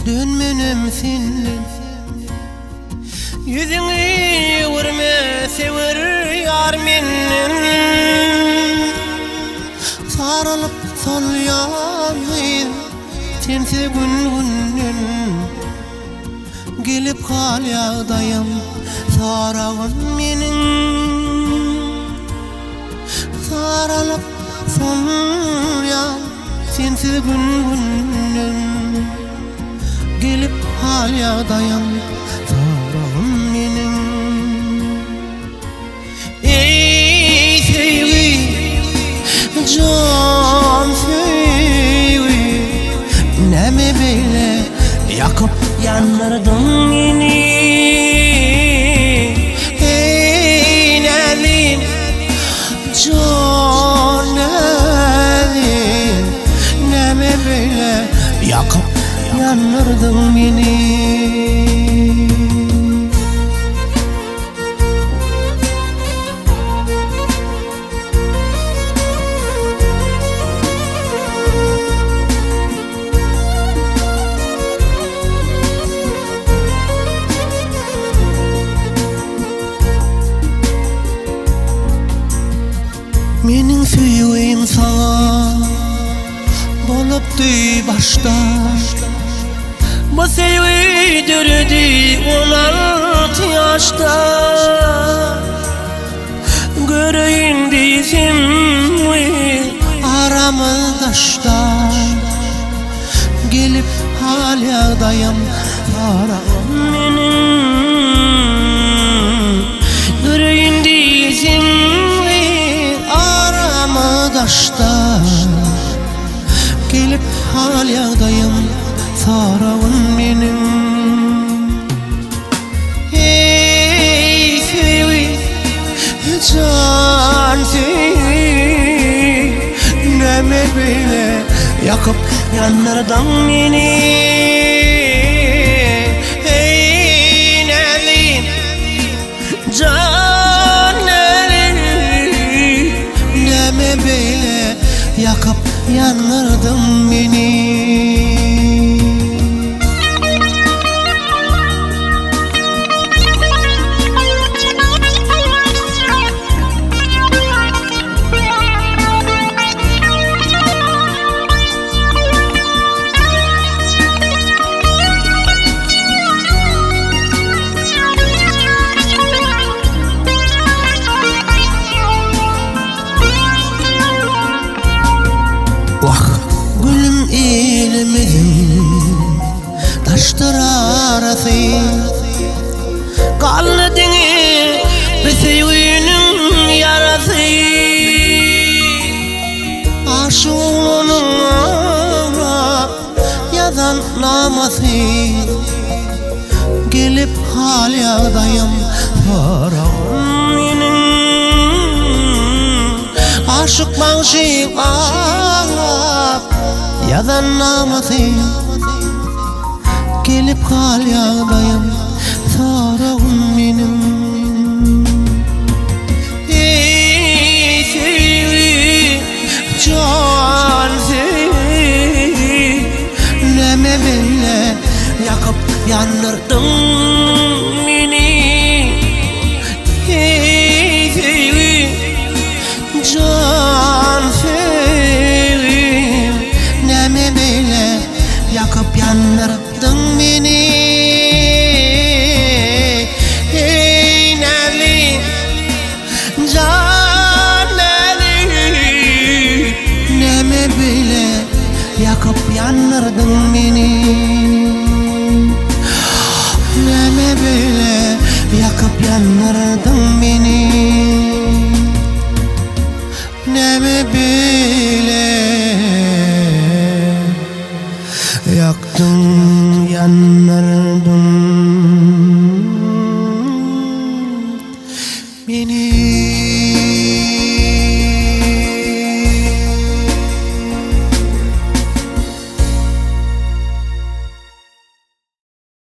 Dönmenem senden. Ýüzüňi öwürme söwer ýar menden. Saralyp solýan gyz sensiz gün-günden. Gelip hal ýagdaýym soragyn meniň. Saralyp solýan sensiz gün-günden. Gelip hal ýagdaýym soragyn meniň. Eý söýgi, jan söýgi, Näme beýle ýakyp ýandyrdyň meni? Eý näzim, jan näzim, Näme beýle ýakyp ýandyrdyň meni? Meniň söýgim saňa bolupdy başda. Bu söýgi döredi 16 ýaşda. Göreýin diýsem aramyz daşda. Gelip hal ýagdaýym soragym meniň. Göreýin diýsem aramyz daşda. Gelip hal ýagdaýym soragyn meniň. Eý söýgi, jan söýgi, Näme beýle ýakyp ýandyrdyň meni? Eý näzim, jan näzim, Näme beýle ýakyp ýandyrdyň meni? Wah, gülüm elimiziň daşdyr arasy. Galdy diňe bir söýginiň ýarasy. Aşyk oglanyň aglap ýazan namasy. Gelip hal ýagdaýym soragyn meniň. Aşyk bagşy aglap ýazan namasy. Gelip hal ýagdaýym soragyn meniň. Eý söýgi, jan söýgi, Näme beýle ýakyp ýandyrdyň meni? Eý söýgi, jan söýgi, Näme beýle ýakyp ýandyrdyň meni? Eý näzli, jan näzli, Näme beýle ýakyp ýandyrdyň meni? Näme beýle ýakyp ýandyrdyň meni? Näme beýle ýakdyň ýandyrdyň?